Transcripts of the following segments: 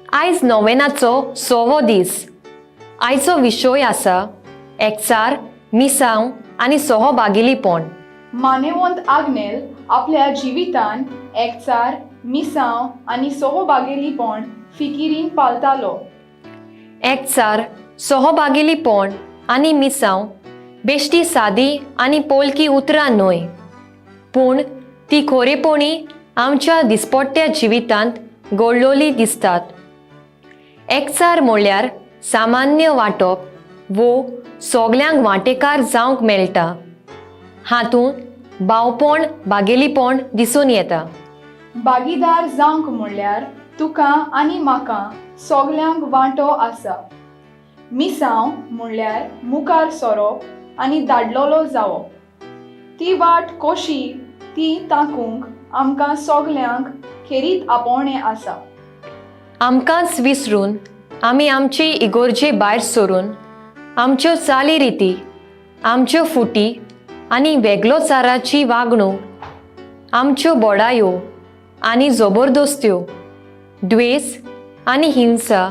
आयज नोवेनाचो 6वो दीस. आयचो विशय आसा एकचार, मिसांव आनी सहभागिलीपण. मानेवंत आग्नेल आपल्या जिवितान एकचार, मिसांव आनी सहभागेलीपण फिकिरीन पालतालो. एकचार, सहभागिलीपण आनी मिसांव बेश्टी सादी आनी पोलकी उतरां न्हय, पूण ती खोरेपणी आमच्या दिसपट्ट्या जिवितांत गोडलोली दिसतात. एकचार म्हणल्यार सामान्य वांटप वो सगल्यांक वांटेकार जावंक मेळटा. हातूंत भावपण, बागेलीपण दिसून येता. भागीदार जावंक म्हणल्यार तुका आनी म्हाका सगल्यांक वांटो आसा. मिसांव म्हणल्यार मुखार सोरोप आनी दाडलोलो जावप. ती वाट कशी ती ताकूंक आमकां सगल्यांक खेरीत आपोवणें आसा. आमकांच विसरून आमी आमचे इगोर्जे भायर सरून आमच्यो चाली रिती, आमच्यो फुटी आनी वेगळोचाराची वागणूक, आमच्यो बोडायो आनी जबरदस्त्यो, द्वेस आनी हिंसा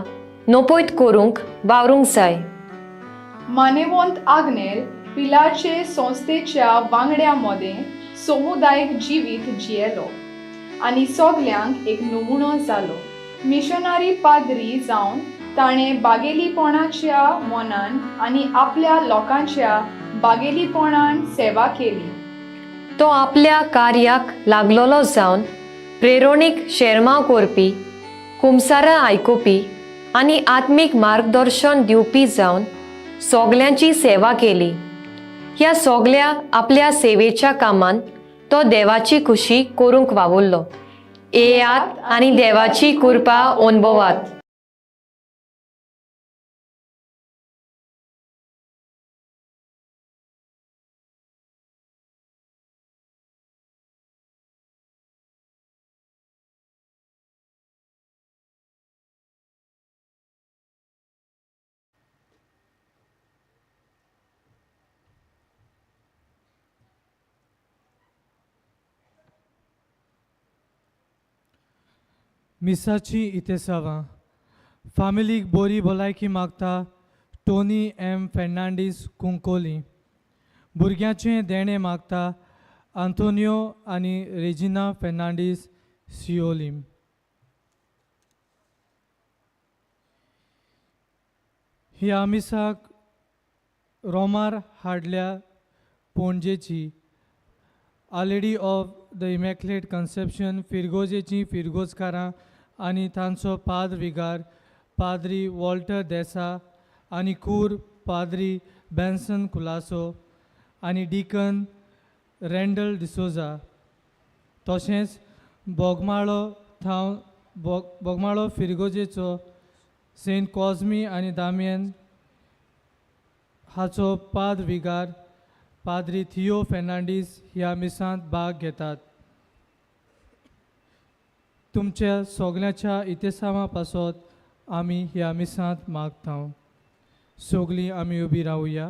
नपयत करूंक वावरूंक जाय. मानेवंत आग्नेल पिलाचे संस्थेच्या वांगड्या मदें समुदायीक जिवीत जियेलो आनी सगल्यांक एक नमुनो जालो. मिशनरी पाद्री जावन ताणें बागेलीपणाच्या मनान आनी आपल्या लोकांच्या बागेलीपणान सेवा केली. तो आपल्या कार्याक लागलोलो जावन प्रेरणीक शेरमांव करपी, कुमसारां आयकुपी आनी आत्मीक मार्गदर्शन दिवपी जावन सगल्यांची सेवा केली. ह्या सगल्या आपल्या सेवेच्या कामांत तो देवाची खुशी करूंक वावुरलो. येयात आनी देवाची कृपा अनुभवात. मिसाची इतेसावां फामिलीक बोरी भलायकी मागता टोनी एम फेर्नांडीस कुंकोली. भुरग्यांचें देणें मागता आंतोनियो आनी रेजिना फेर्नांडीस सियोलीम. ह्या मिसाक रोमार हाडल्या पणजेची Our Lady of the Immaculate Conception फिरगोजेची फिरगोजकारां आनी तांचो पाद्र विगार पाद्री वॉल्टर देसा आनी कूर पाद्री बेन्सन कुलासो आनी डिकन रँडल डिसोजा, तशेंच बोगमाळो थावन बोगमाळो फिरगोजेचो सेंट कॉजमी आनी दामियन हाचो पाद्र विगार पाद्री थियो फेर्नांडीस ह्या मिसांत भाग घेतात. तुमच्या सगल्यांच्या इतिसांवा पासत आमी ह्या मिसांत मागता. सगलीं आमी उबी रावया.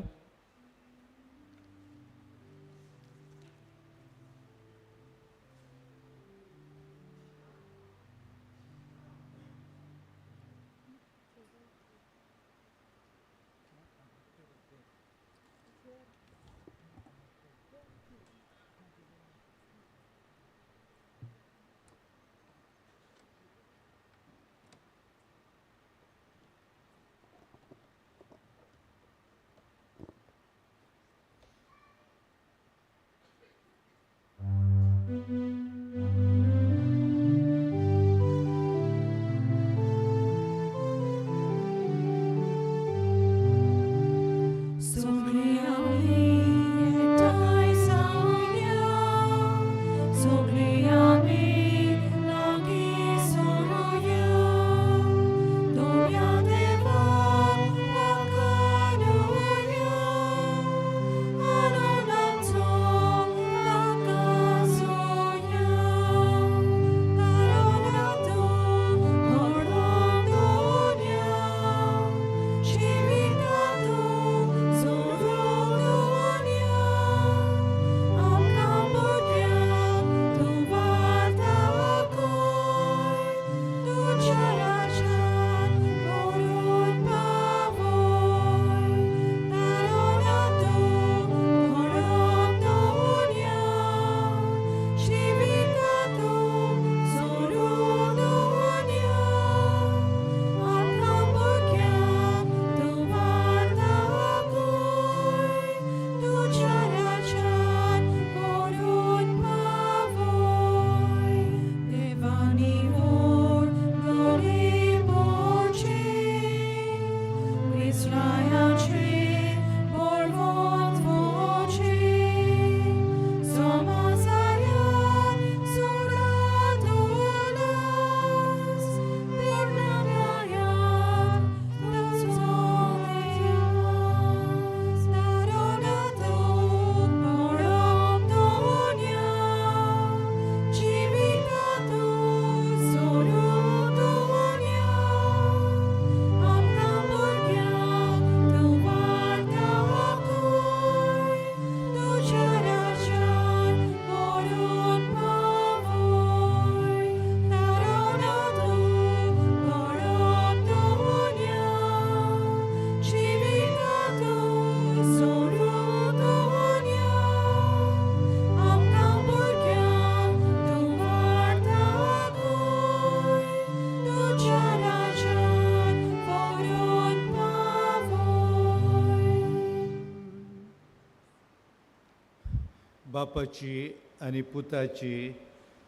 बापाची आनी पुताची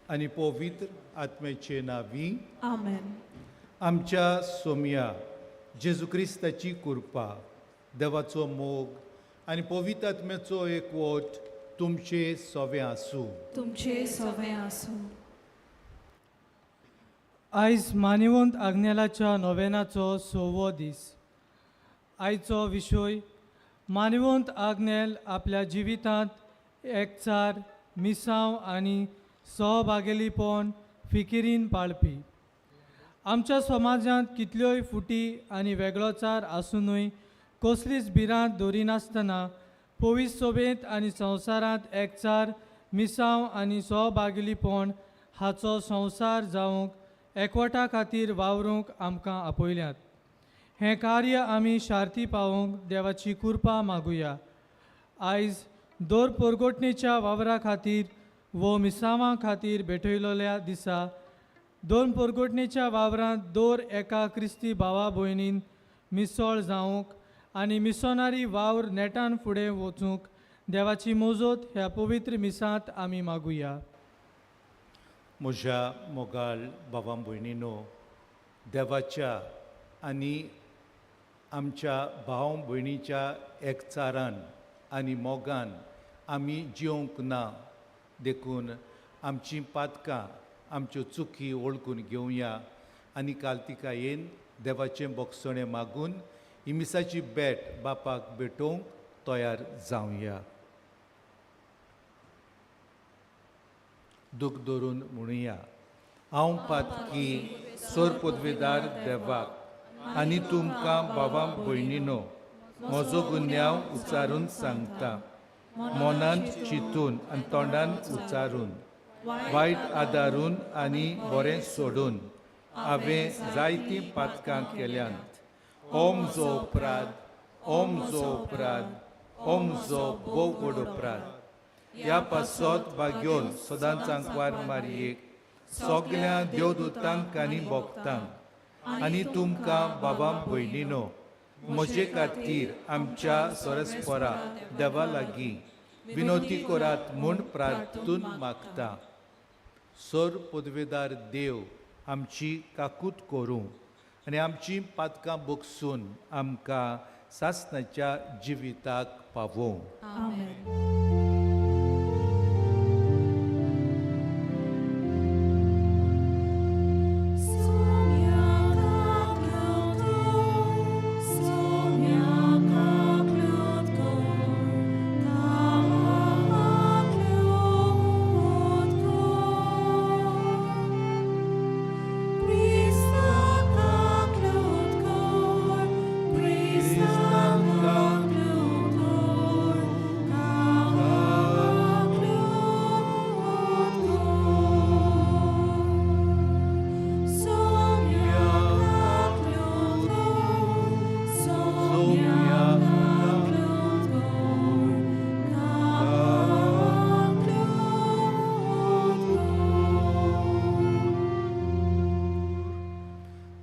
आनी पवित्र आत्म्याचे नांवी आमेन. आमच्या सोमया जेजू क्रिस्ताची कृपा, देवाचो मोग आनी पवित्र आत्म्याचो एकवट तुमचे सोवे आसूं. तुमचे सोवे आसूं. आयज मानिवंत आग्नेलाच्या नोवेनाचो सवो दीस. आयचो विशय मानिवंत आग्नेल आपल्या जिवितांत एकचार, मिसांव आनी सहभागेलीपण फिकिरीन पाळपी. आमच्या समाजांत कितल्योय फुटी आनी वेगळोचार आसुनूय कसलीच भिरांत दवरिनासतना पवित्र सोबेंत आनी संवसारांत एकचार, मिसांव आनी सहभागेलीपण हाचो संवसार जावंक एकवटा खातीर वावरूंक आमकां आपयल्यात. हें कार्य आमी शार्ती पावोवंक देवाची कृपा मागुया. आयज दर पोरगोटणेच्या वावरा खातीर वो मिसांवा खातीर भेटयलेल्या दिसा दोन पोरगोटणेच्या वावरांत दर एका क्रिस्ती भावा भयणीन मिसळ जावंक आनी मिसोनारी वावर नेटान फुडें वचूंक देवाची मोजत ह्या पवित्र मिसांत आमी मागुया. म्हज्या मोगाळ भावा भयणीनो, देवाच्या आनी आमच्या भाव भयणीच्या एकचारान आनी मोगान आमी जिवंक ना, देखून आमचीं पातकां, आमच्यो चुकी वळखून घेवया आनी कालतिकायेन देवाचें बोगसणें मागून ही मिसाची भेट बापाक भेटोवंक तयार जावया. दूख धरून म्हणुया, हांव पातकी सोर पदवेदार देवाक आनी तुमकां बाबा भयणीनो म्हजो गुन्यांव उच्चारून सांगता, मनान चिंतून आनी तोंडान उच्चारून, वायट आदारून आनी बरें सोडून हांवें जायतीं पातकां केल्यांत. हो म्हजो अपराध, हो म्हजो अपराध, हो म्हजो भोव व्हड अपराध. ह्या पासत भाग्योन सदांच आंकवार मारयेक सगल्या देवदूतांक आनी भोगतांक आनी तुमकां बाबा भयणीनो म्हजे खातीर आमच्या सरस्परा देवा लागीं विनोती करात म्हूण प्रार्थून मागता. सर पदवेदार देव आमची काकूत करूं आनी आमची पातकां बगसून आमकां सासणाच्या जिविताक पावोवं. आमेन.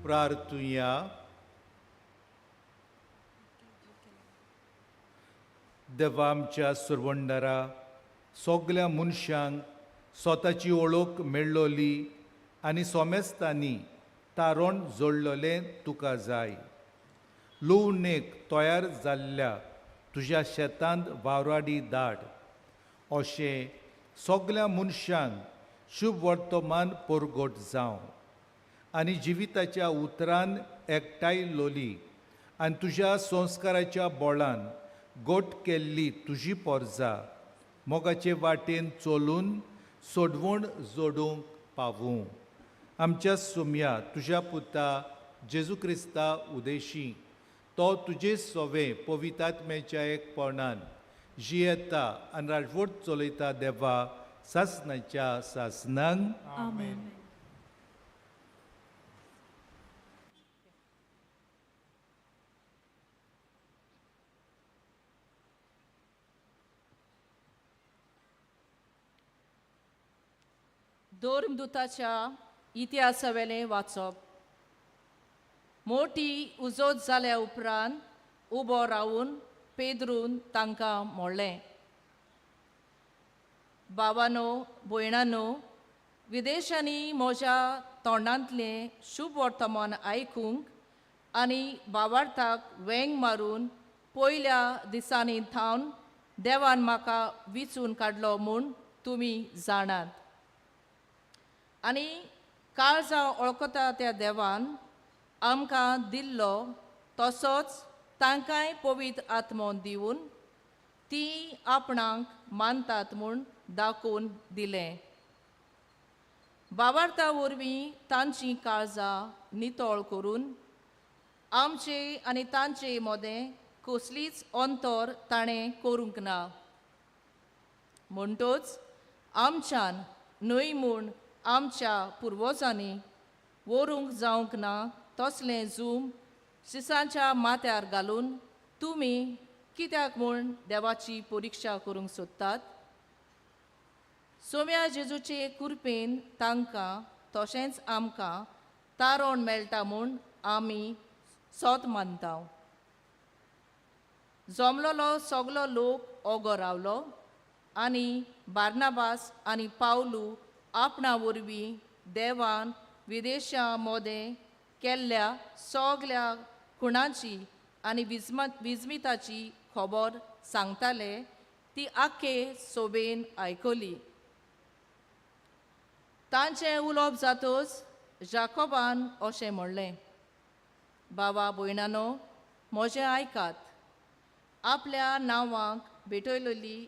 प्रार्थुया. देवा आमच्या सुरवंडरा, सगल्या मनशांक स्वताची वळख मेळ्ळोली आनी सोमेस्तांनी तारण जोडलेलें तुका जाय. लुवणेक तयार जाल्ल्या तुज्या शेतांत वावराडी धाड. अशें सगल्या मनशांक शुभ वर्तमान परगट जावं आनी जिविताच्या उतरान एकठांयलोली आनी तुज्या संस्काराच्या बोळान गोट केल्ली तुजी पोरजा मोगाचे वाटेन चलून सोडवण जोडूंक पावूं. आमच्या सुम्या तुज्या पुता जेजू क्रिस्ता उदेशी तो तुजे सोवे पवितात्म्याच्या एकपणान जियेता आनी राजवट चलयता देवा सासनाच्या सासनांक. आमेन. धर्मदूताच्या इतिहासावेलें वाचप. मोटी उजोत जाल्या उपरांत उबो रावून पेद्रून तांकां म्हणलें, बाबानो भयणानो, विदेशांनी म्हज्या तोंडांतलें शुभ वर्तमान आयकूंक आनी बाबार्थाक वेंग मारून पयल्या दिसांनी थावन देवान म्हाका विचून काडलो म्हूण तुमी जाणात. आनी काळजां वळखता त्या देवान आमकां दिल्लो तसोच तांकांय पवित्र आत्मो दिवन ती आपणाक मानतात म्हूण दाखोवन दिलें. बाबार्था वरवीं तांचीं काळजां नितळ करून आमचे आनी तांचे मदें कसलीच अंतर ताणें करूंक ना. म्हणटच आमच्यान न्हय म्हूण आमच्या पुर्वजांनी व्हरूंक जावंक ना तसलें जूम शिसांच्या माथ्यार घालून तुमी कित्याक म्हूण देवाची परिक्षा करूंक सोदतात? सोम्या जेजूचे कृपेन तांकां तशेंच आमकां तारण मेळटा म्हूण आमी सोत मानता. जमलोलो सगलो लोक ओगो रावलो आनी बार्नाबास आनी पावलू आपणा वरवीं देवान विदेशां मोदें केल्ल्या सगल्या खुणाची आनी विजमिताची खबर सांगताले ती आख्खे सोबेन आयकली. तांचें उलोवप जातच जाकोबान अशें म्हणलें, बाबा भयणानो, म्हजें आयकात. आपल्या नांवांक भेटयलेली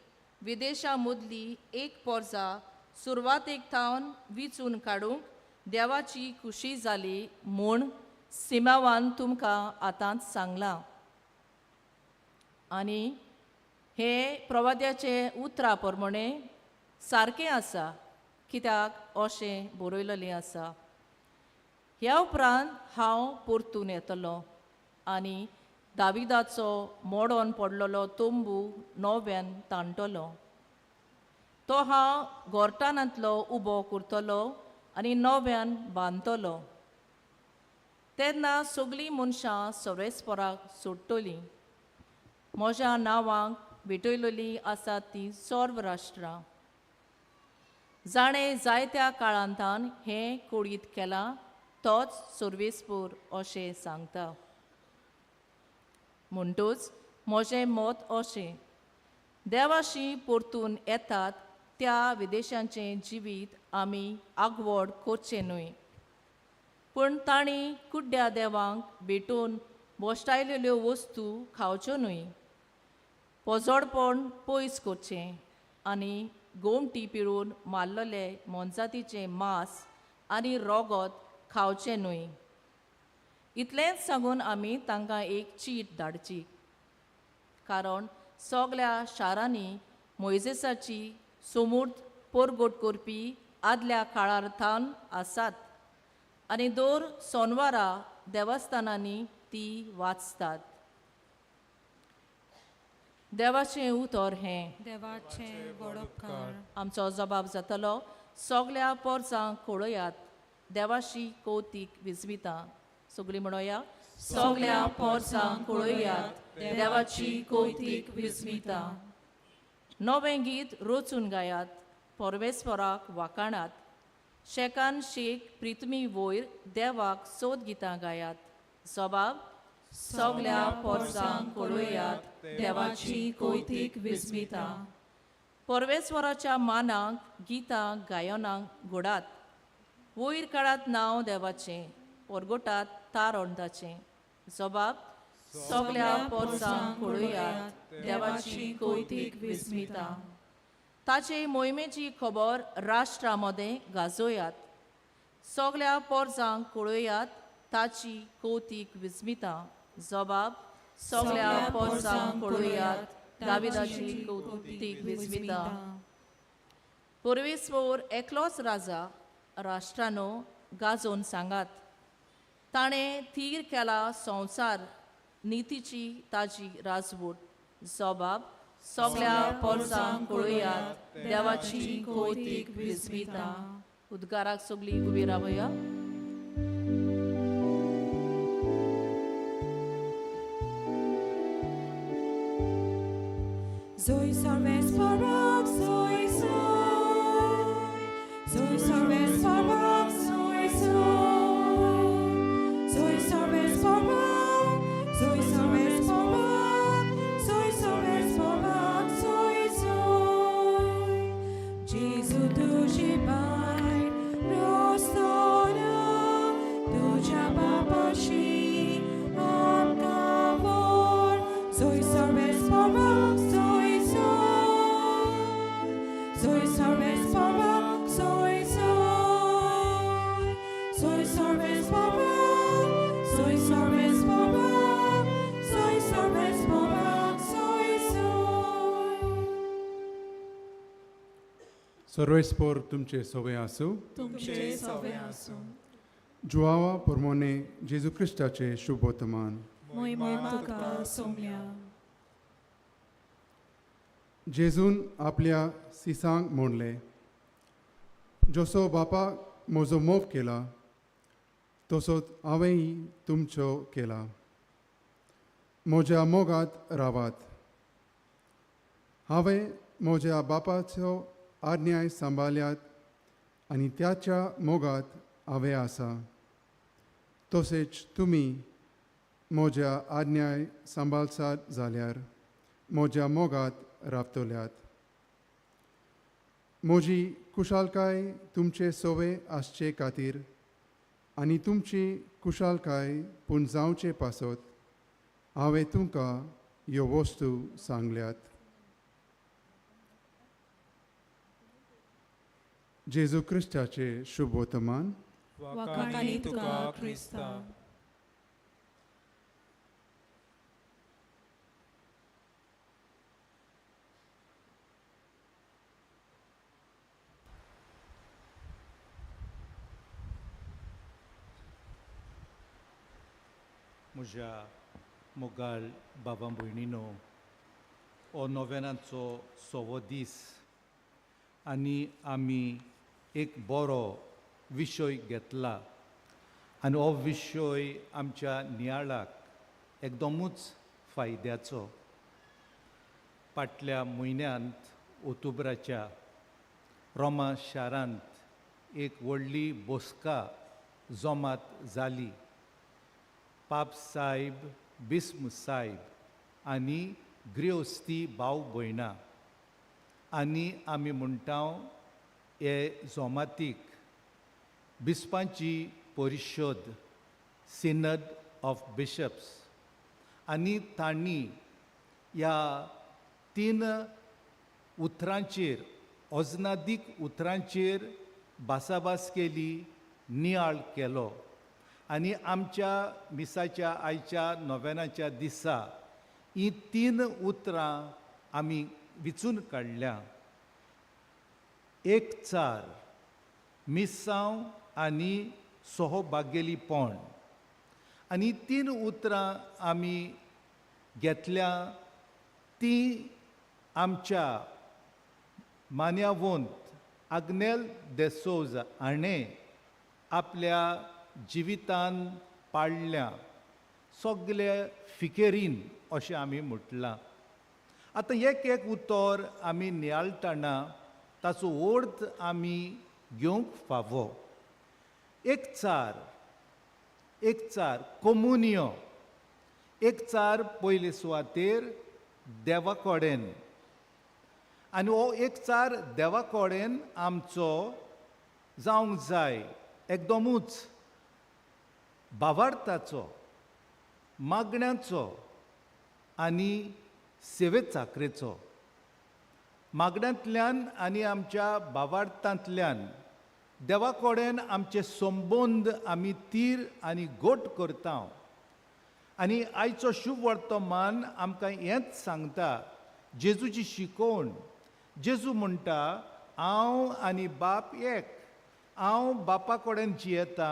विदेशां मदली एक पोरजा सुरवातेक थावन विचून काडूंक देवाची खुशी जाली म्हूण सिमावान तुमकां आतांच सांगलां. आनी हे प्रवाद्याचे उतरां प्रमाणे सारकें आसा, कित्याक अशें बरयलेलें आसा, ह्या उपरांत हांव परतून येतलो आनी दाविदाचो मोडोन पडलेलो तंबू नव्यान ताणटलो. तो हांव गोरटानांतलो उबो करतलो आनी नव्यान बांदतलो. तेन्ना सगळीं मनशां सवेस्पराक सोडटलीं. म्हज्या नांवांक भेटयलेलीं आसात तीं सर्व राष्ट्रां. जाणें जायत्या काळांतान हें कोळीत केलां तोच सर्वेस्पोर अशें सांगता. म्हणटच म्हजें मत अशें, देवाशी परतून येतात त्या विदेशांचें जिवीत आमी आगवड करचें न्हय, पूण तांणी कुड्ड्या देवांक भेटून बोश्टायलेल्यो वस्तू खावच्यो न्हय. पोजोडपण पयस करचें आनी गोमटी पिळून मारलेले मोनजातीचें मांस आनी रोगोत खावचें न्हय. इतलेंच सांगून आमी तांकां एक चीट धाडची, कारण सगल्या शारांनी मोयजेसाची सोमूर्त परगट करपी आदल्या काळार थावन आसात आनी दर सोनवारा देवस्थानांनी ती वाचतात. देवाचें उतर हें. देवाचें व्हड उपकार. आमचो जबाब जातलो, सगल्या पोरसांक कळयात देवाशी कौतीक विजमिता. सगळीं म्हणोया, सगल्या पोरसांक कळयात देवाची कौतीक विजमिता. नवें गीत रचून गायात, परमेस्वराक वाकाणात, शेकान शेक प्रितमी वयर देवाक सोद गितां गायात. जबाब, सगल्या पोरसांक कळयात देवाची कोयतीक विस्मिता. परमेश्वराच्या मानाक गितां गायनाक घोडात, वयर काडात नांव देवाचें, परगोटात तार ओंदाचें. जबाब सगल्या पोरसांक कळयात देवाची कोयतीक विस्मिता. ताचे मोहिमेची खबर राष्ट्रा मदें गाजोयात, सगल्या पोरसांक कळयात ताची कौतीक विस्मिता. जबाब सगल्या पोरसांक कळयात दाविदाची कौतीक विस्मिता. परमेश्वर एकलोच राजा, राष्ट्रानो गाजोवन सांगात, ताणें थीर केला संवसार, नितीची ताजी राजवट. जबाब सगल्या पोरसांक कळयात देवाची कोयतीक विस्मिता. उद्गाराक सगळी उबी रावया. Zoe sarves parak, zoe zoe. Zoe sarves parak, zoe zoe. Zoe sarves parak, zoe sarves parak, zoe sarves parak, zoe zoe. Jesu tuji bai, rostona, tuja papashi, amkavor. Zoe sarves parak, zoe zoe. Zoe sarves parak, zoe zoe. Zoe sarves parak, zoe sarves parak, zoe sarves parak, zoe zoe. सर्वेस्पोर तुमचे सवय आसूं. तुमचे सवे आसूं. जुआवा पोरमोने जेजू क्रिस्ताचे शुभ वर्तमान. मोहिमा तुका सोमल्या. जेजून आपल्या सिसांक म्हणलें, जसो बापा म्हजो मोग केला तसोच हांवेंय तुमचो केला. म्हज्या मोगांत रावात. हांवें म्हज्या बापाचो आज्ञाय सांबाळ्यात आनी त्याच्या मोगांत हांवें आसा. तशेंच तुमी म्हज्या आज्ञाय सांबाळसात जाल्यार म्हज्या मोगांत रावतल्यात. म्हजी कुशालकाय तुमचे सवे आसचे खातीर आनी तुमची कुशालकाय पूण जावचे पासत हांवें तुमकां ह्यो वस्तू सांगल्यात. जेजू क्रिस्ताचे शुभ वर्तमान. वाखाणी तुका क्रिस्ता. म्हज्या मोगाळ बाबा भयणीनो, हो नोवेनाचो सवो दीस आनी आमी एक बरो विशय घेतला आनी हो विशय आमच्या नियाळाक एकदमूच फायद्याचो. फाटल्या म्हयन्यांत ओतुब्राच्या रोमा शारांत एक व्हडली बसका जमात जाली. पाप साहेब, बिस्म साहेब आनी ग्रियोस्ती भाव भयणां आनी आमी म्हणटा हे जोमातीक बिस्पांची परिशद, सिनद ऑफ बिशप्स. आनी तांणी ह्या तीन उतरांचेर, अजनादीक उतरांचेर भासाभास केली, नियाळ केलो आनी आमच्या मिसाच्या आयच्या नोवेनाच्या दिसा ही तीन उतरां आमी विचून काडल्या. एक चार मिसांव आनी सहभागेलीपण. आनी तीन उतरां आमी घेतल्या ती आमच्या मान्यावंत आग्नेल देसोज हाणें आपल्या जिवितान पाळ्ळ्या सगळे फिकेरीन अशें आमी म्हटलां. आतां एक एक उतर आमी नियाळटना ताचो अर्थ आमी घेवंक फावो. एक चार, एक चार कोमुनियो. एकचार पयले सुवातेर देवा कडेन आनी हो एकचार देवा कडेन आमचो जावंक जाय एकदमूच भावार्थाचो, मागण्याचो आनी सेवे चाकरेचो. मागण्यांतल्यान आनी आमच्या भावार्थांतल्यान देवा कडेन आमचे संबंद आमी तीर आनी गोट करता. आनी आयचो शुभ वर्तमान आमकां हेंच सांगता, जेजूची शिकोवण. जेजू म्हणटा, हांव आनी बाप एक, हांव बापा कडेन जियेता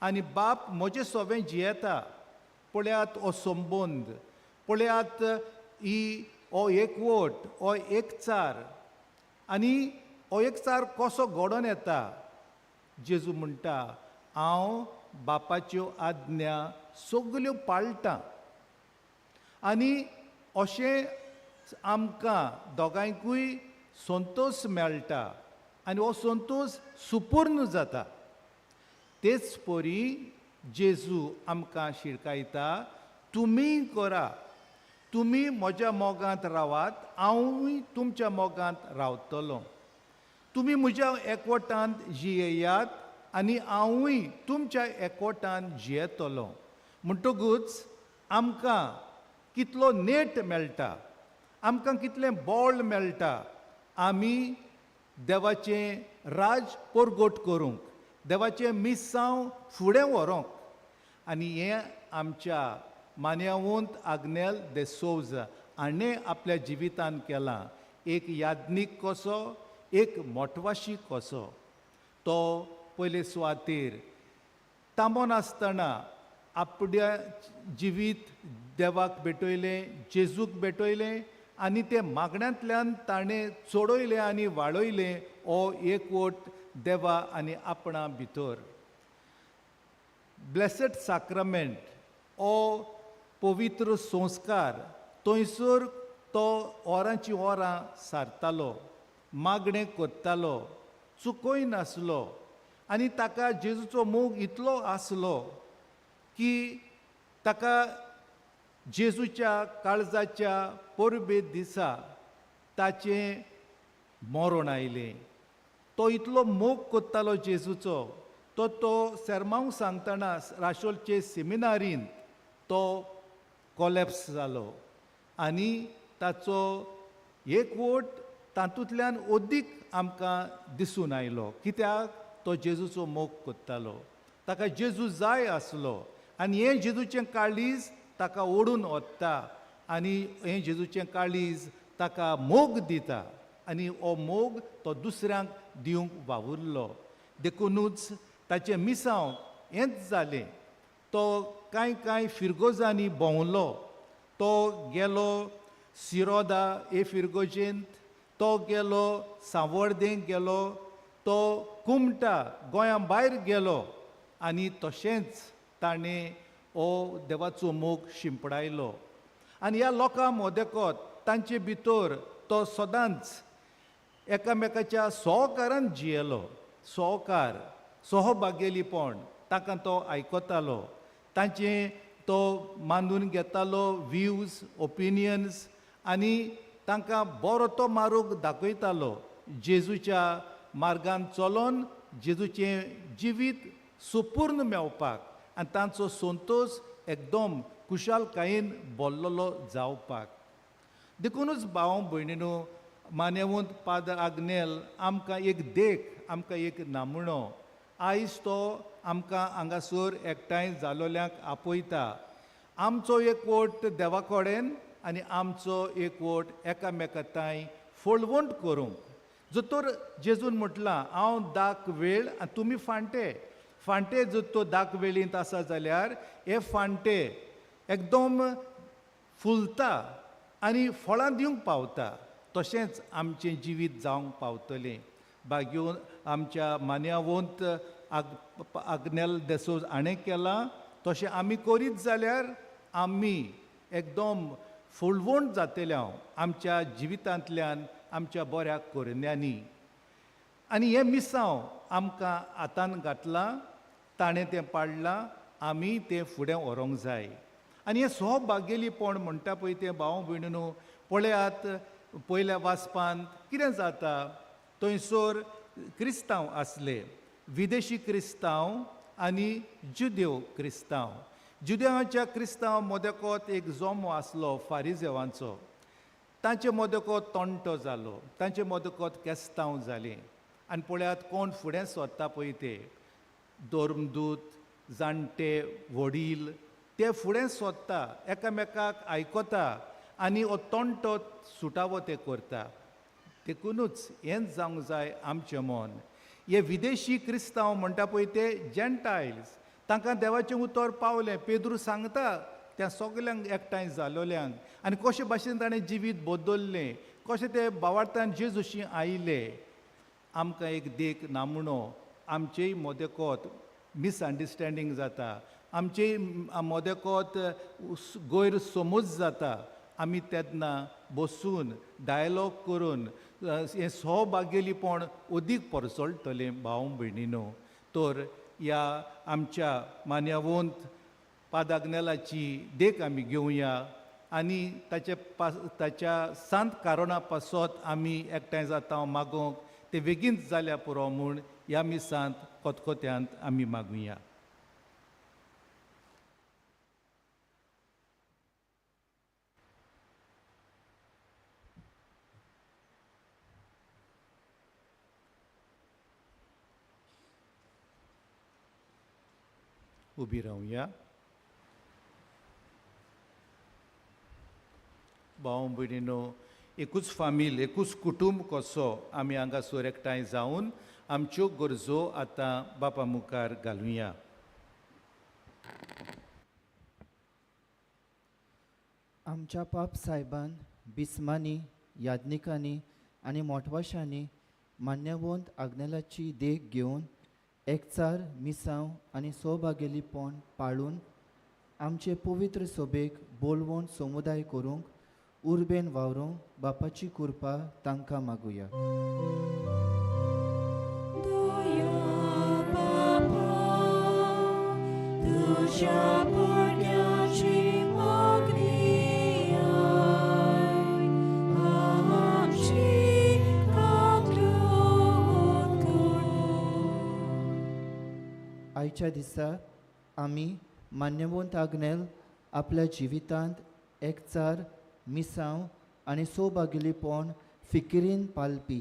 आनी बाप म्हजे सोबें जियेता. पळयात हो संबंद, पळयात ही हो एकवट, हो एकचार. आनी हो एकचार कसो घडोवन येता? जेजू म्हणटा, हांव बापाच्यो आज्ञा सगल्यो पाळटां. आनी अशें आमकां दोगांयकूय संतोश मेळटा आनी हो संतोश सुपूर्ण जाता. तेच परी जेजू आमकां शिरकायता, तुमी करा, तुमी म्हज्या मोगांत रावात, हांवूय तुमच्या मोगांत रावतलो. तुमी म्हज्या एकवटांत जियेयात आनी हांवूय तुमच्या एकवटांत जियेतलो. म्हणटकूच आमकां कितलो नेट मेळटा, आमकां कितलें बळ मेळटा आमी देवाचें राज परगट करूंक, देवाचें मिसांव फुडें व्हरूंक. आनी हें आमच्या मान्यावंत आग्नेल दे सोजा हाणें आपल्या जिवितान केलां. एक याज्ञीक कसो, एक मोटवाशी कसो, तो पयले सुवातेर तांबो नासतना आपल्या जिवीत देवाक भेटयलें, जेजूक भेटयलें आनी तें मागण्यांतल्यान ताणें चडयलें आनी वाडयलें हो एकवट देवा आनी आपणा भितर. ब्लेसड साक्रमेंट हो पवित्र संस्कार, थंयसर तो वरांची वरां सारतालो, मागणें करतालो, चुकय नासलो. आनी ताका जेजूचो मोग इतलो आसलो की ताका जेजूच्या काळजाच्या परबे दिसा ताचें मरण आयलें. तो इतलो मोग करतालो जेजूचो, तो तो सेर्मांव सांगतना राशोलचे सेमिनारींत तो कोलॅप्स जालो आनी ताचो एकवट तातूंतल्यान अदीक आमकां दिसून आयलो. कित्याक? तो जेजूचो मोग करतालो, ताका जेजू जाय आसलो आनी हें जेजूचें काळीज ताका ओडून वता आनी हें जेजूचें काळीज ताका मोग दिता आनी हो मोग तो दुसऱ्यांक दिवंक वावुरलो. देखुनूच ताचें मिसांव हेंच जालें. तो कांय कांय फिरगोजांनी भोंवलो, तो गेलो सिरोदा हे फिरगोजेंत, तो गेलो सावर्देंक गेलो, तो कुमटा गोंया भायर गेलो आनी तशेंच ताणें हो देवाचो मोग शिंपडायलो. आनी ह्या लोकां मदेकोत तांचे भितर तो सदांच एकामेकाच्या सहकारान जियेलो. सहकार, सहभागेलीपण ताका तो आयकतालो, तांचें तो मानून घेतालो व्यूज, ओपिनियन्स आनी तांकां बरो तो मारूंक दाखयतालो. जेजूच्या मार्गान चलोन जेजूचें जिवीत सुपूर्ण मेवपाक आनी तांचो संतोश एकदम खुशालकायेन बोल्लोलो जावपाक. देखुनूच भाव भयणीनो, मान्यवंत पादर आग्नेल आमकां एक देख, आमकां एक नामुणो. आयज तो आमकां हांगासर एकठांय जालोल्यांक आपयता. आमचो एकवट देवा कडेन आनी आमचो एकवट एकामेका तांय फळवंट करूंक. जर जेजून म्हटलां, हांव दाक वेळ आनी तुमी फांटे. फांटे जर तो दाक वेळींत आसा जाल्यार हे फांटे एकदम फुलता आनी फळां दिवंक पावता. तशेंच आमचें जिवीत जावंक पावतलें. बागयोन आमच्या मान्यावंत आग्नेल देसोज हाणें केलां तशें आमी करीत जाल्यार आमी एकदम फुलवण जातले हांव आमच्या जिवितांतल्यान, आमच्या बऱ्या करण्यांनी. आनी हें मिसांव आमकां हातान घातलां, ताणें तें पाडलां, आमी तें फुडें व्हरूंक जाय. आनी हें सहभागेलीपण म्हणटा पळय तें भाव भयणीनो पळयात, पयल्या वाचपांत कितें जाता, थंयसर क्रिस्तांव आसले, विदेशी क्रिस्तांव आनी जुदेव क्रिस्तांव. जुदेवांच्या क्रिस्तांव मोदेकोत एक जोमो आसलो फारिजेवांचो, तांचे मोदकोत तोंटो जालो, तांचे मोदकोत केस्तांव जालें. आनी पळयात कोण फुडें सरता पळय ते धर्मदूत, जाणटे, वडील ते फुडें सोदता, एकामेकाक आयकता आनी हो तोंटो सुटावो ते करता. देखुनूच हेंच जावंक जाय आमचें मन. हे विदेशी क्रिस्तांव म्हणटा पळय ते जेंटायल्स, तांकां देवाचें उतर पावलें. पेद्रू सांगता त्या सगल्यांक एकठांय जालोल्यांक आनी कशे भाशेन ताणें जिवीत बदल्लें, कशें ते बावार्थान जेजूशी आयले. आमकां एक देख नामुणो, आमचेय मोदेकोत मिसअंडरस्टँडींग जाता, आमचेय मोदेकोत गैरसमज जाता. आमी तेन्ना बसून डायलॉग करून हें सहभागेलीपण अदीक परसळटलें भाव भयणीनो. तर ह्या आमच्या मान्यवंत पादाग्नेलाची देख आमी घेवया आनी ताचे ताच्या सांत कारणा पासत आमी एकठांय जाता मागोवंक, ते बेगीनच जाल्या पुरो म्हूण ह्या मिसांत खतखत्यांत आमी मागुया. उबी रावया. भाव भयणीनो, एकूच फामील, एकूच कुटूंब कसो आमी हांगासर एकठांय जावन आमच्यो गरजो आतां बापा मुखार घालुया. आमच्या पाप सायबान, बिस्मांनी, याज्ञिकांनी आनी मोटवाशांनी मान्यवंत आग्नेलाची देख घेवन एकचार, मिसांव आनी सौभागेलीपण पाळून आमचे पवित्र सभेक बोलवण समुदाय करूंक उर्बेन वावरूंक बापाची कृपा तांकां मागुया. आयच्या दिसा आमी मान्यवंत आग्नेल आपल्या जिवितांत एकचार, मिसांव आनी सौभागेलीपण फिकिरीन पालपी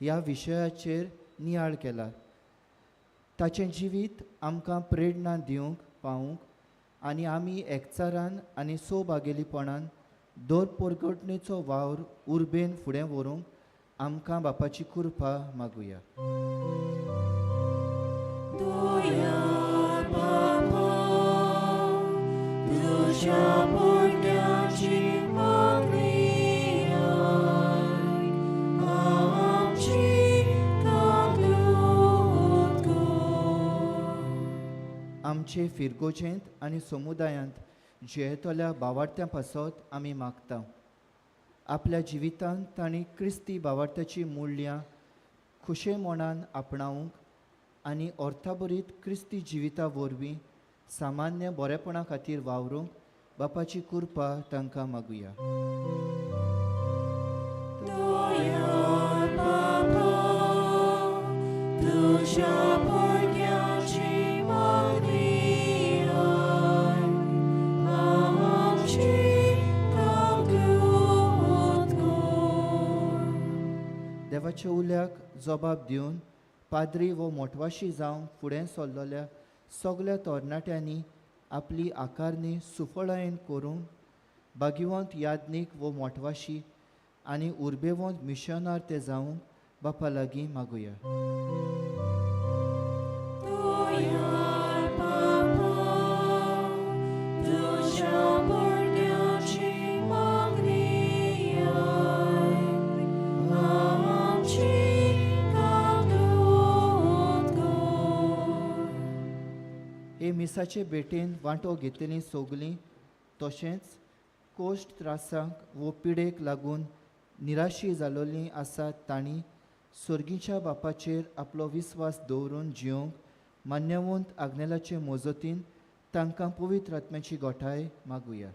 ह्या विशयाचेर नियाळ केला. ताचें जिवीत आमकां प्रेरणा दिवंक पावूंक आनी आमी एकचारान आनी सौभागेलीपणान दर परगटणेचो वावर उर्बेन फुडें व्हरूंक आमकां बापाची कृपा मागुया. आमचे फिरगोजेंत आनी समुदायांत जियेतल्या बावार्थ्यां पासत आमी मागता. आपल्या जिवितांत तांणी क्रिस्ती बावार्थ्याची मूल्यां खुशे मनान आपणावंक आनी अर्थाभरीत क्रिस्ती जिविता वरवीं सामान्य बरेपणा खातीर वावरूंक बापाची कृपा तांकां मागुया. देवाच्या उल्याक जबाब दिवन पाद्री वो मोटवाशी जावंक फुडें सरलेल्या सगल्या तरणाट्यांनी आपली आकारणी सुफळायेन करूंक भाग्यवंत याज्ञीक वो मोटवाशी आनी उर्बेवंत मिशनार ते जावंक बापा लागीं मागुया. हे मिसाचे भेटेन वांटो घेतलीं सगलीं तशेंच कोश्ट त्रासांक वो पिडेक लागून निराशी जालोलीं आसात तांणी सर्गीच्या बापाचेर आपलो विस्वास दवरून जिवंक मान्यवंत आग्नेलाचे मजतीन तांकां पवित्र आत्म्याची गोठाय मागुया.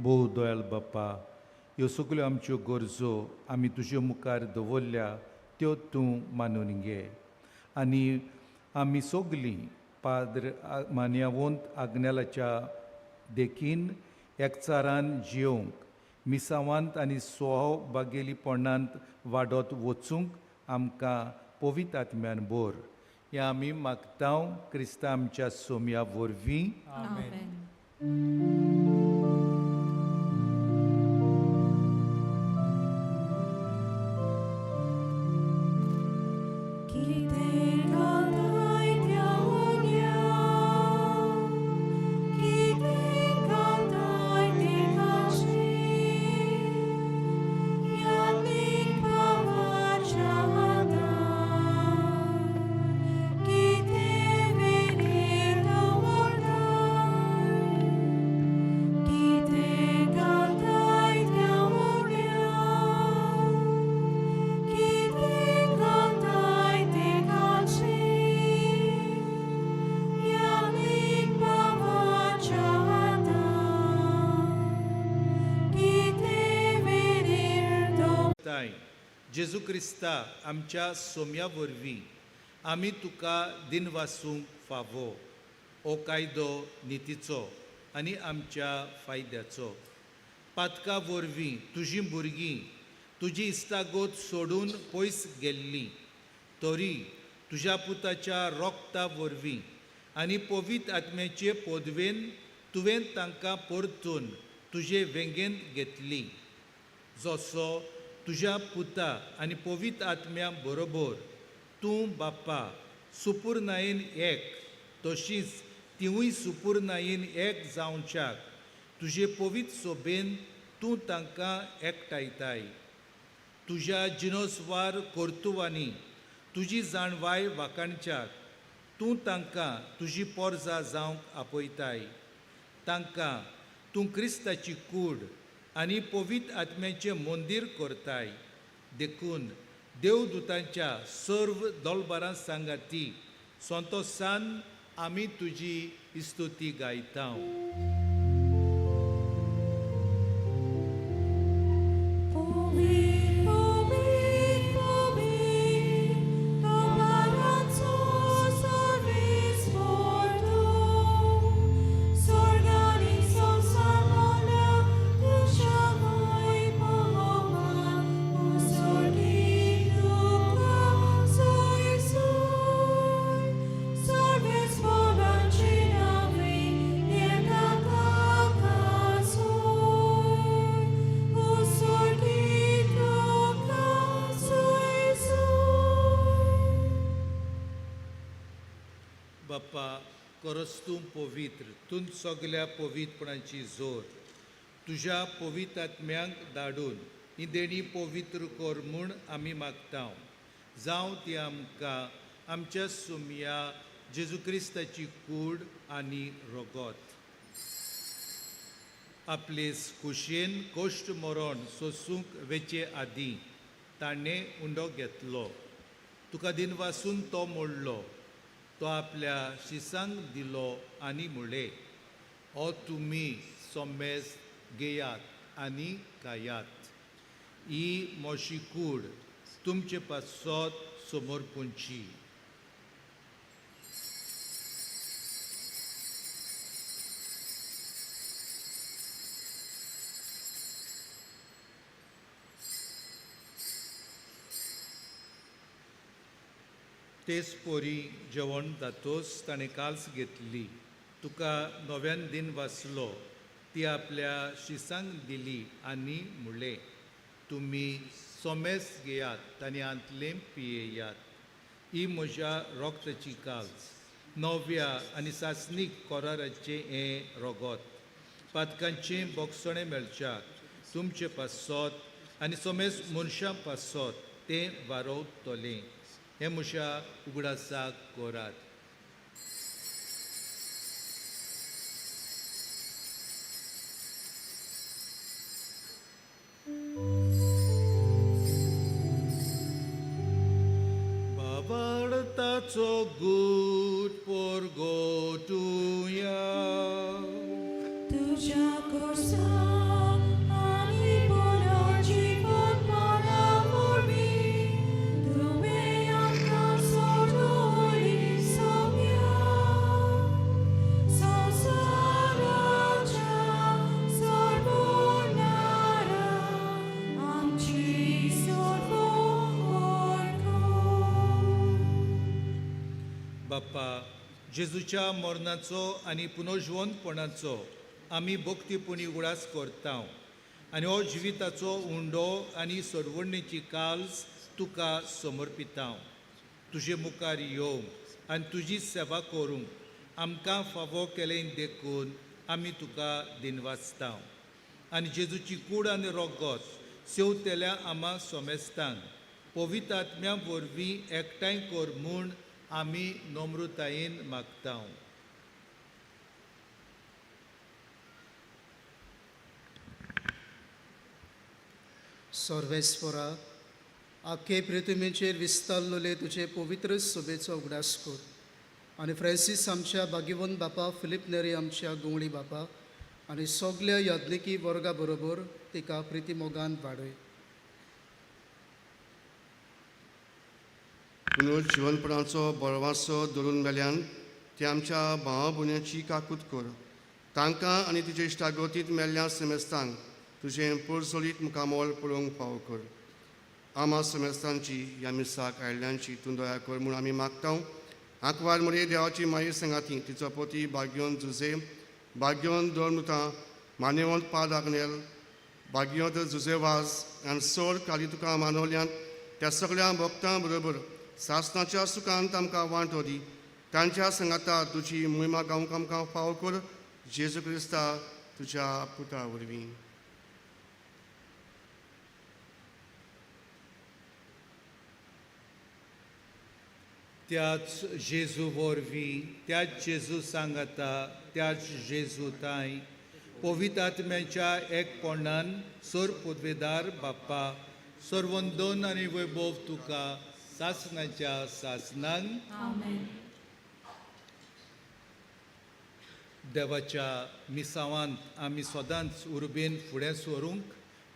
भोव दयाल बाप्पा, ह्यो सगल्यो आमच्यो गरजो आमी तुजे मुखार दवरल्या त्यो तूं मानून घे आनी आमी सगलीं पाद्र मान्यावंत आग्नेलाच्या देखीन एकचारान जियोवंक मिसावांत आनी स्वभाव बागेलीपणांत वाडत वचूंक आमकां पवित्र आत्म्यान बोर. हें आमी मागता क्रिस्ता आमच्या सोम्या वरवीं. आमेन. जेजू क्रिस्ता आमच्या सोम्या वरवीं आमी तुका दिनवासूंक फावो. हो कायदो नितीचो आनी आमच्या फायद्याचो. पातका वरवीं तुजीं भुरगीं तुजी इस्तागोत सोडून पयस गेल्लीं तरी तुज्या पुताच्या रोगता वरवीं आनी पवित्र आत्म्याचे पदवेन तुवें तांकां परतून तुजे वेंगेंत घेतली. जसो तुज्या पुता आनी पवित्र आत्म्या बरोबर तूं बाप्पा सुपुर्नायेन एक तशीच तिवूय सुपुर्नायेन एक जावच्याक तुजे पवित्र सोबेन तूं तांकां एकठांयताय. तुज्या जिनोसवार कर्तुवांनी तुजी जाणवाय वाखाणच्याक तूं तांकां तुजी पोरजा जावंक आपयताय. तांकां तूं क्रिस्ताची कूड आनी पवित्र आत्म्याचें मंदीर करताय. देखून देवदूतांच्या सर्व दोलबारां सांगाती संतोसान आमी तुजी स्तुती गायता. बाप्पा करस तूं पवित्र, तूं सगल्या पवित्रपणाची जोर तुज्या पवित्र आत्म्यांक धाडून ही देणी पवित्र कर म्हूण आमी मागता. जावं ती आमकां आमच्या सुमया जेजू क्रिस्ताची कूड आनी रगत. आपले कुशेन कोश्ट मरण सोसूंक वेचे आदीं ताणें उंडो घेतलो. तुका दिनवासून तो मोडलो, तो आपल्या शिसांक दिलो आनी म्हणलें, हो तुमी सोमेस घेयात आनी खायात. ही मोशी कूड तुमचे पासत समर्पूंची. तेच पोरी जेवण जातोच ताणें काल्स घेतली, तुका नव्यान दिन वाचलो, ती आपल्या शिसांक दिली आनी म्हणलें, तुमी सोमेस घेयात आनी आंतलें पियेयात. ही म्हज्या रोगताची काल्स, नव्या आनी सासणीक कोराराचें हें रोगत. पातकांचें बोगसणें मेळच्याक तुमचे पासत आनी सोमेस मनशां पासत तें वारोवतलें. हें म्हज्या उगडासाक कोरात. बाबाडताचो गूट पोरगोटुया तुज्या कोर्सा आनी पुनर्जीवनपणा वरवीं तुवें आमकां सोडोवली सोम्या. संवसाराच्या सोडवणारा आमची सोडवण कर. बाप्पा, जेजूच्या मरणाचो आनी पुनर्जिवंतपणाचो आमी भक्तीपुणी उगडास करता आनी हो जिविताचो उंडो आनी सोडवणेची काल्स तुका समर्पिता. तुजे मुखार येवंक आनी तुजी सेवा करूंक आमकां फावो केलें देखून आमी तुका दिनवासता. आनी जेजूची कूड आनी रोगोत सेवतेल्या आमा सोमेस्तांक पवित्र आत्म्या वरवीं एकठांय कर म्हूण आमी नम्रतायेन मागता. सर्वेस्परा, आखे पृथ्वीचेर विस्तारलेले तुजे पवित्र सभेचो उगडास कर आनी फ्रांसीस आमच्या भाग्यवंत बापा, फिलीप नेरी आमच्या गुंवळी बापा आनी सगल्या याज्ञिकी वर्गा बरोबर तिका प्रितीमोगान वाडय. पुनर्जिवनपणाचो बळवासो धरून मेल्यान ते आमच्या भावा भुण्याची काकूत कर. तांकां आनी तुजे इश्टागतींत मेल्ल्या सेमेस्तांक तुजें पोरसोलीत मुखामोल पळोवंक फावो कर. आमा सेमेस्तांची ह्या मिसाक आयिल्ल्यांची तूं दया कर म्हूण आमी मागता. आंकवार मरे देवाची माई सांगाती तिचो पती भाग्योन जुजे, भाग्योन दोन मान्यवंत पाद आग्नेल, भाग्योंत जुजे वाज आनी सोड काली तुका मानवल्यांत त्या सगळ्या भक्तां बरोबर सासणाच्या सुखांत आमकां वांटो दी. तांच्या सांगाता तुजी मोहिमा गावंक आमकां फावो कर. जेजू क्रिस्ता तुज्या पुता वरवीं. त्याच जेजू वरवीं, त्याच जेजू सांगाता, त्याच जेजू ताय पवित्र आत्म्याच्या एकपणान सोर पदवेदार बाप्पा, सर्वंदन आनी वैभव तुका सासणाच्या सासणान. आमेन. देवाच्या मिसावांत आमी सदांच उर्बेन फुडें सरूंक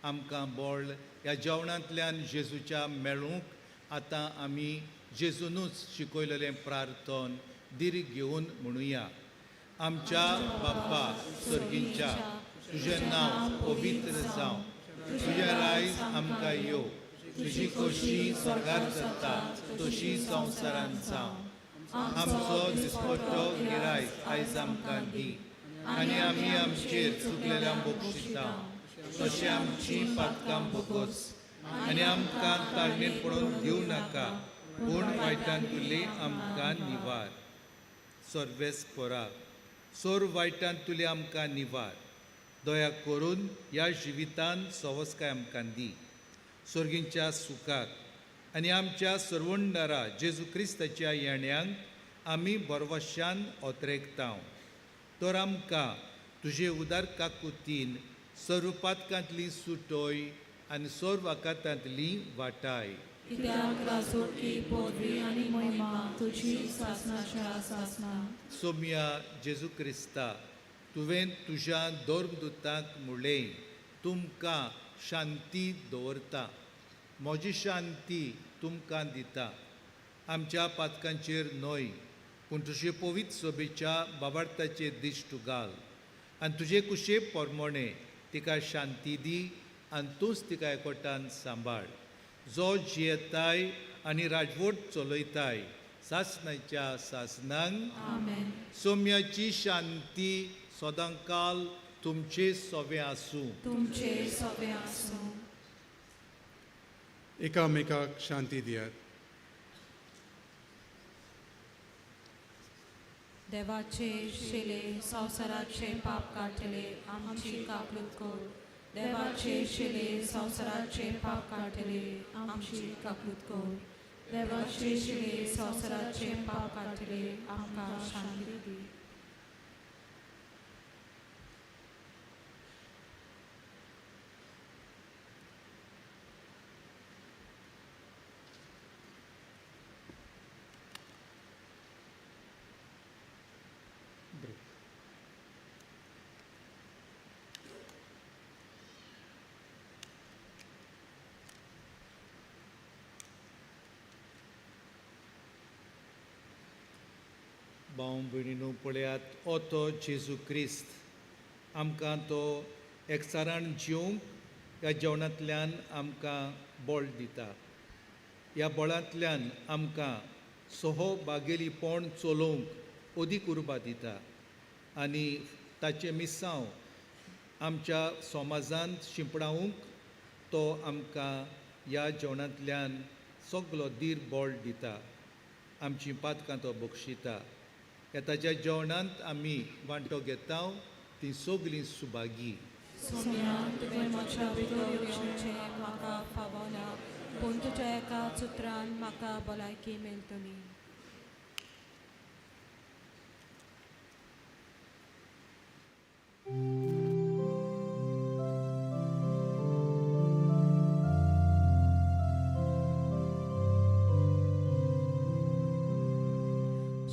आमकां बळ ह्या जेवणांतल्यान जेजूच्या मेळूंक आतां आमी जेजूनूच शिकयलेलें प्रार्थन दीर्घ घेवन म्हणुया. आमच्या बाप्पा सर्गींच्या, तुजें नांव पवित्र जावं, तुजें रायज आमकां येवं, तुजी खोशी स्वर्गार जाता तशी संवसारांत जावं. आमचो दिसपट्टो गिरायक आयज आमकां दी आनी आमी आमचेर चुकलेल्यांक बक्षिता तशें आमची पातकां बोगस आनी आमकां ताळणेर पडोवन दिवं नाका, पूण वायटांतुली आमकां निवार. सर्वेस्परा, सोर वायटांतुली आमकां निवार. दया करून ह्या जिवितान सवस्काय आमकां दी. सर्गींच्या सुखाक आनी आमच्या सर्वणदारा जेजू क्रिस्ताच्या येण्यांक आमी बरवशान ओतरेकता. तर आमकां तुजे उदार काकुतीन सर्व पातकांतली सुटोय आनी सर्व आकातांतली वाटाय. कित्याक राजवटकी पदवी आनी महिमा तुजी सासणाच्या सासणा. सोम्या जेजू क्रिस्ता, तुवें तुज्या धर्मदुतांक म्हणलें, तुमकां शांती दवरता, म्हजी शांती तुमकां दिता. आमच्या पातकांचेर न्हय, पूण तुजे पवित्र सभेच्या बाबार्थाचेर दिश्ट घाल आनी तुजे कुशे पोरमोणे तिका शांती दी आनी तूंच तिका एकवटान सांबाळ, जो जियेताय आनी राजवट चलयताय सासणाच्या सासणांक. आमेन. सोम्याची शांती सदांकाल तुमचे सोवे आसूं. तुमचे सोवे आसूं. एकामेकाक शांती दियात. देवाचे शिले संवसाराचे पाप काडटले आमची काकलूत कर. देवाचे शिले संवसाराचे पाप काडटले आमची काकलूत कर. देवाचे शिले संवसाराचे पाप काडटले, आमकां शांती दी. भाव भयणीनो, पळयात हो तो जेजू क्रिस्त आमकां तो एकचारान जिवंक ह्या जेवणांतल्यान आमकां बळ दिता. ह्या बळांतल्यान आमकां सहो बागेलीपण चलोवंक अदीक उर्बा दिता आनी ताचें मिसांव आमच्या समाजांत शिंपडावंक तो आमकां ह्या जेवणांतल्यान सगलो धीर बळ दिता. आमचीं पातकां तो बक्षिता. ह्या ताच्या जेवणांत आमी वांटो घेता ती सगळीं सुभागी. सोम्या, तुवें म्हज्या भितर येवचें म्हाका फावना, पूण तुज्या एका सुत्रान म्हाका भलायकी मेळटली.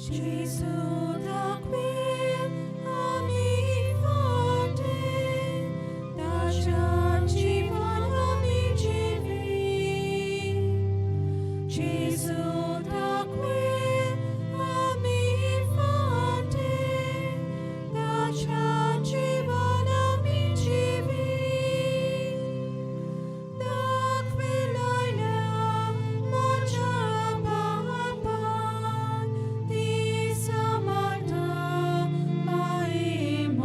Gesù da quel ami forte, da ci amici vi. Gesù da quel ami forte, da ci amici vi. Da quell'aina mocha papan, di Samarta maimokan,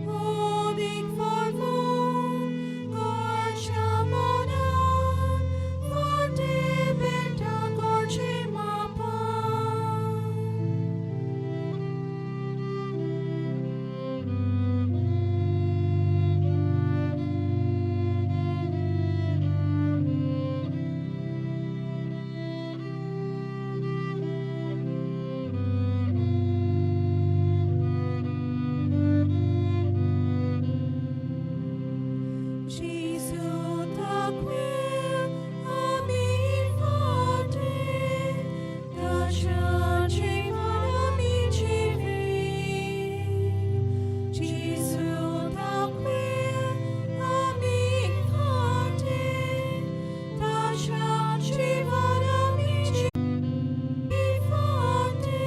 odik forvon, gorchamonan, forte benta gorchemapan. Gesù da quel ami forte, da ci amici vi. Gesù da quel ami forte, da ci amici forte,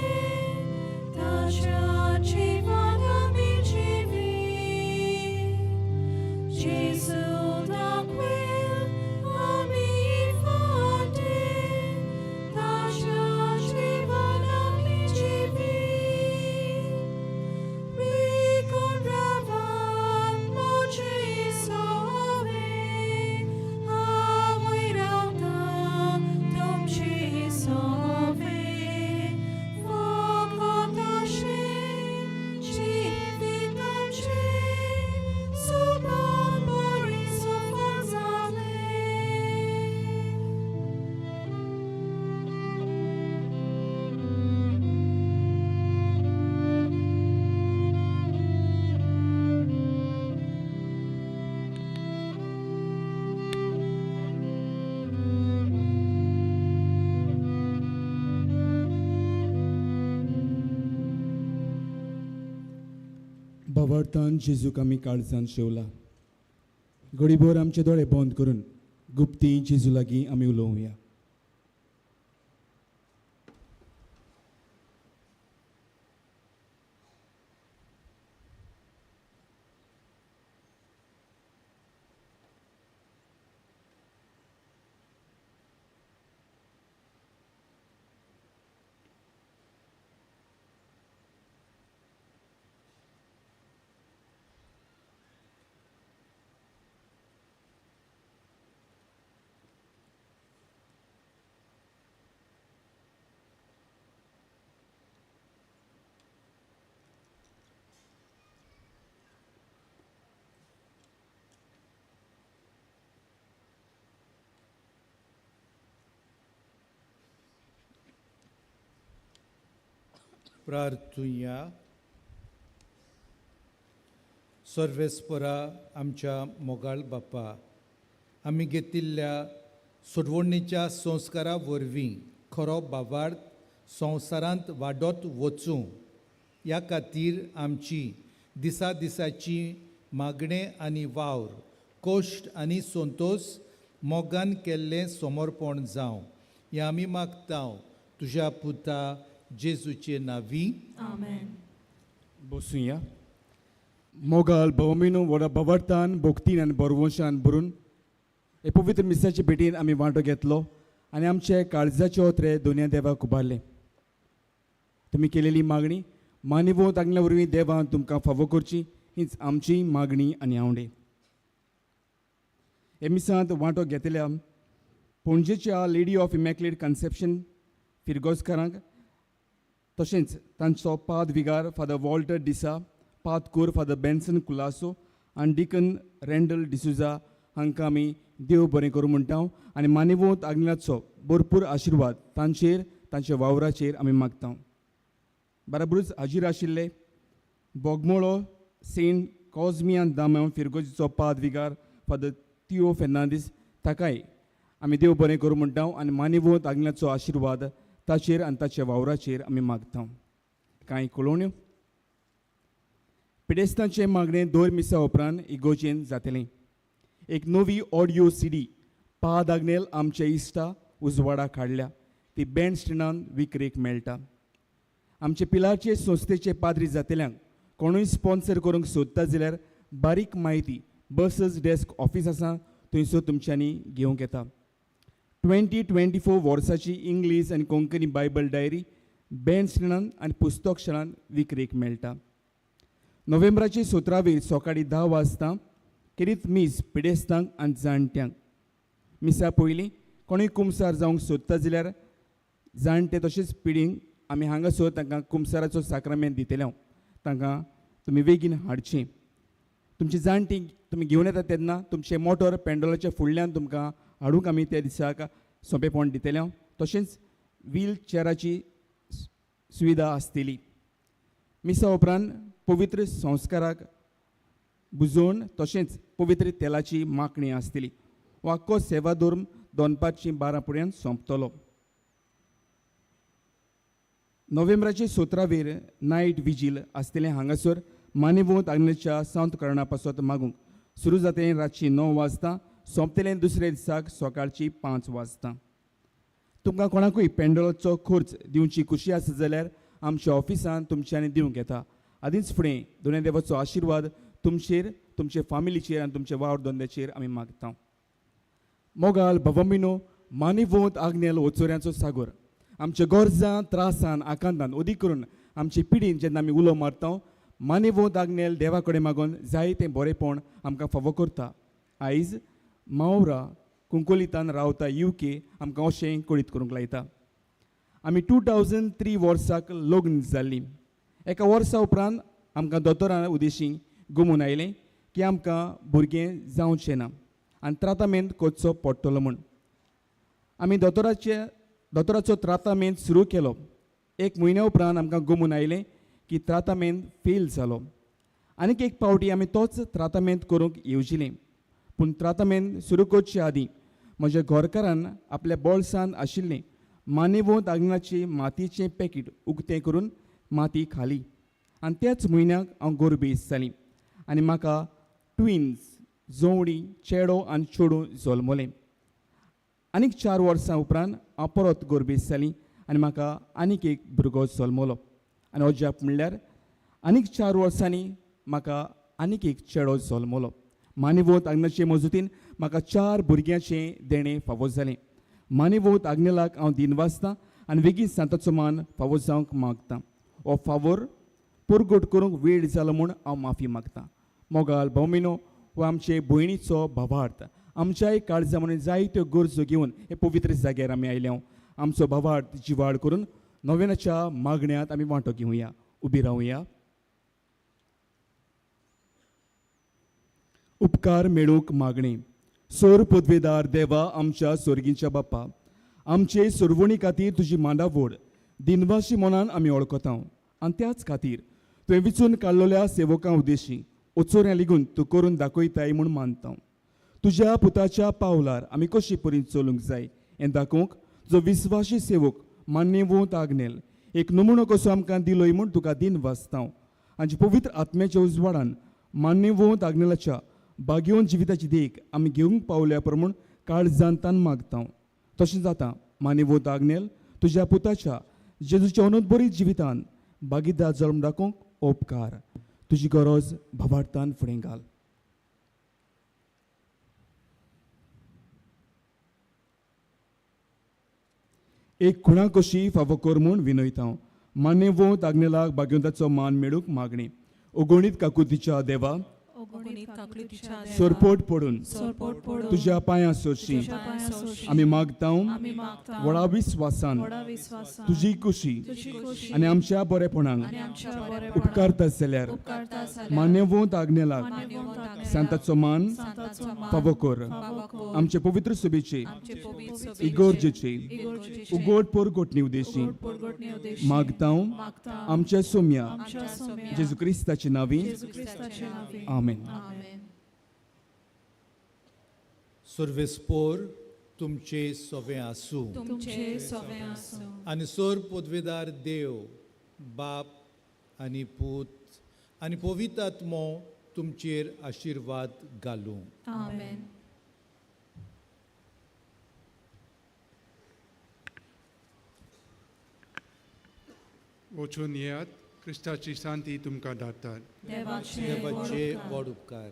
da ci amici vi. Gesù da quel ami forte, da ci amici vi. Ricordavan moce sove, aguirauta dom ci sove, focotasce ci vitamce, subambori soforzale. भावार्थान जेजूक आमी काळजान शेवला. घडीभर आमचे दोळे बंद करून गुप्ती जेजू लागीं आमी उलोवया. प्रार्थुया. सर्वेस्परा आमच्या मोगाळ बापा, आमी घेतिल्ल्या सोडवणीच्या संस्कारा वरवीं खरो बाबार्थ संवसारांत वाडत वचूं ह्या खातीर आमची दिसा दिसाची मागणें आनी वावर, कश्ट आनी संतोश मोगान केल्लें समर्पण जावं हें आमी मागता तुज्या पुता जेजूचे नांवी. आमेन. बसुया. मोगाल भोवमिनो व्हडा भवार्थान भोक्तीन आनी बरवंशान भरून हे पवित्र मिसाचे भेटीन आमी वांटो घेतलो आनी आमचे काळजाचे ओत्रे दोनया देवाक उबारले. तुमी केलेली मागणी मानिवो तांगल्या वरवीं देवान तुमकां फावो करची हीच आमची मागणी आनी आवडे. हे मिसांत वांटो घेतल्या पणजेच्या लेडी ऑफ इमॅक्युलेट कन्सेप्शन फिरगोजकारांक तशेंच तांचो पाद विगार फादर वॉल्टर डिसा, पाद कोर फादर बेन्सन कुलासो आनी डिकन रँडल डिसुजा हांकां आमी देव बरें करूं म्हणटा आनी मानिवोत आग्नेलाचो भरपूर आशिर्वाद तांचेर तांच्या वावराचेर आमी मागता. बराबरूच हाजीर आशिल्ले बोगमोळो सेंट कॉजमियान दाम्याव फिरगोजीचो पाद विगार फादर तियो फेर्नांदीस ताकाय आमी देव बरें करूं म्हणटा आनी मानिवोत आग्नेलाचो आशिर्वाद ताचेर आनी ताच्या वावराचेर आमी मागता. कांय कळोवण्यो पिडेस्तांचें मागणें दोर मिसा उपरांत इगोजेन जातलें. एक नवी ऑडियो सीडी पाद आग्नेल आमच्या इश्टा उजवाडा काडल्या, ती बँड स्टँडान विक्रेक मेळटा. आमचे पिलारचे संस्थेचे पाद्री जातल्यांक कोणूय स्पॉन्सर करूंक सोदता जाल्यार बारीक म्हायती बसस डेस्क ऑफीस आसा थंयसर तुमच्यांनी घेवंक येता. 2024 वर्साची इंग्लीश आनी कोंकणी बायबल डायरी बँड स्टँडान आनी पुस्तक शाळान विक्रेक मेळटा. नोव्हेंबराचे 17वेर सकाळीं 10 वाजता खेरीत मीस पिडेस्तांक आनी जाणट्यांक. मिसा पयलीं कोणूय कुमसार जावंक सोदता जाल्यार जाणटे तशेंच पिडींक आमी हांगासर तांकां कुमसाराचो साक्रामेंत दितले. तांकां तुमी बेगीन हाडचें. तुमची जाणटी तुमी घेवन येता तेन्ना तुमचें मोटर पेंडोलाच्या फुडल्यान तुमकां हाडूंक आमी त्या दिसाक सोंपेपण दितले. तशेंच व्हील चेराची सुविधा आसतली. मिसा उपरांत पवित्र संस्काराक बुजोवन तशेंच पवित्र तेलाची मागणी आसतली. हो आख्खो सेवा धर्म दनपारची 12 पर्यंत सोंपतलो. नोव्हेंबराचे 17वेर नायट विजील आसतलें हांगासर मानेवोत आग्नेच्या सांत करणा पासत मागूंक सुरू जातलें रातची 9 वाजता, सोंपतलें दुसऱ्या दिसाक सकाळची 5 वाजता. तुमकां कोणाकूय पेंडोलाचो खर्च दिवची खुशी आसा जाल्यार आमच्या ऑफिसान तुमच्यांनी दिवंक येता. आदींच फुडें दोनय देवाचो आशिर्वाद तुमचेर, तुमचे फामिलीचेर आनी तुमचे वावर धंद्याचेर आमी मागता. मोगाल भवमिनो मानिवोत आग्नेल ओचोऱ्यांचो सागोर आमच्या गरजां त्रासान आकांतान अदीक करून आमचे पिडीन जेन्ना आमी उलो मारता मानिवोत आग्नेल देवा कडेन मागून जाय तें बरेंपण आमकां फावो करता. आयज मावरा कुंकोलितान रावता UK आमकां अशें कळीत करूंक लायता. आमी 2003 वर्साक लग्न जाल्लीं. एका वर्सा उपरांत आमकां दोतोरान उदेशी गमून आयलें की आमकां भुरगें जावचें ना आनी त्रातामेंत करचो पडटलो म्हूण. आमी दोतोराचो त्रातामेंत सुरू केलो. एक म्हयन्या उपरांत आमकां गमून आयलें की त्रातामेंत फेल जालो. आनीक एक पावटी आमी तोच त्रातामेंत करूंक येवजिलें. पूण त्रातामेंत सुरू करचे आदीं म्हज्या घरकारान आपल्या बोल्सान आशिल्लें मानेवोत आग्नाची मातयेचें पॅकेट उक्तें करून माती खाली आनी त्याच म्हयन्याक हांव गोरबेस जालीं आनी म्हाका ट्विन्स जोवणी चेडो आनी चेडूं जल्मलें. आनीक 4 वर्सां उपरांत हांव परत गोरबेस जालीं आनी म्हाका आनीक एक भुरगो जल्मलो. आनी अजाप म्हणल्यार आनीक 4 वर्सांनी म्हाका आनीक एक चेडो जल्मलो. मानिवोत आग्नेलाचे मजतीन म्हाका 4 भुरग्यांचें देणें फावो जालें. मानिवोत आग्नेलाक हांव दिनवासतां आनी बेगीन सांताचो मान फावो जावंक मागतां. हो फावोर परगट करूंक वेळ जालो म्हूण हांव माफी मागतां. मोगाल भोवमिनो हो आमचे भयणीचो भावार्थ आमच्याय काळजा म्हणून जायत्यो गरजो घेवन हे पवित्र जाग्यार आमी आयल्या. आमचो भावार्थ जिवाळ करून नव्याच्या मागण्यांत आमी वांटो घेवया. उबी रावया. उपकार मेळूंक मागणी. सोर पदवेदार देवा आमच्या सोर्गींच्या बापा, आमचे सोरवणी खातीर तुजी मांडावड दिनवाशी मनान आमी वळखता. आनी त्याच खातीर तुवें विचून काडलेल्या सेवकां उद्देशी ओचोऱ्यां लिगून तूं करून दाखयताय म्हूण मानता. तुज्या पुताच्या पावलार आमी कशी परी चलूंक जाय हें दाखोवंक जो विस्वाशी सेवक मान्यवंत आग्नेल एक नमुनो कसो आमकां दिलोय म्हूण तुका दिन वाचता. आनी पवित्र आत्म्याच्या उजवाडान मान्यवंत आग्नेलाच्या भाग्यवंत जिविताची देख आमी घेवंक पावल्या प्रमाण काळजान तान मागता. तशें जाता मान्यवंत आग्नेल तुज्या पुताच्या जेजूच्या अनंत जिवितान भागीदार जल्म दाखोवंक उपकार. तुजी गरज भावार्थान फुडें घाल. एक खुणा कशी फावो कर म्हूण विनयता. मान्यवंत आग्नेलाक भाग्यवंताचो मान मेळूंक मागणी. ओगणीत काकुतीच्या देवा सरपोट पडून तुज्या पांयां सोरशी आमी मागता व्हडा विस्वासान तुजी कुशी आनी आमच्या बरेपणाक उपकारता जाल्यार मान्यवंत आग्नेलाक सांताचो मान फावो कर. आमचे पवित्र सभेचे इगोर्जेचे उगोट पोरगोटणी उद्देशी मागता आमच्या सोम्या जेजू क्रिस्ताचे नांवी. आमेन. सुर्वेस्पोर तुमचे सोवे आसूं आनी सोर पदवेदार देव बाप आनी पूत आनी पवित्र आत्मो तुमचेर आशिर्वाद घालूं. आमेन. वचून येयात, क्रिस्ताची शांती तुमकां धाडटात. देवाचे व्हड उपकार.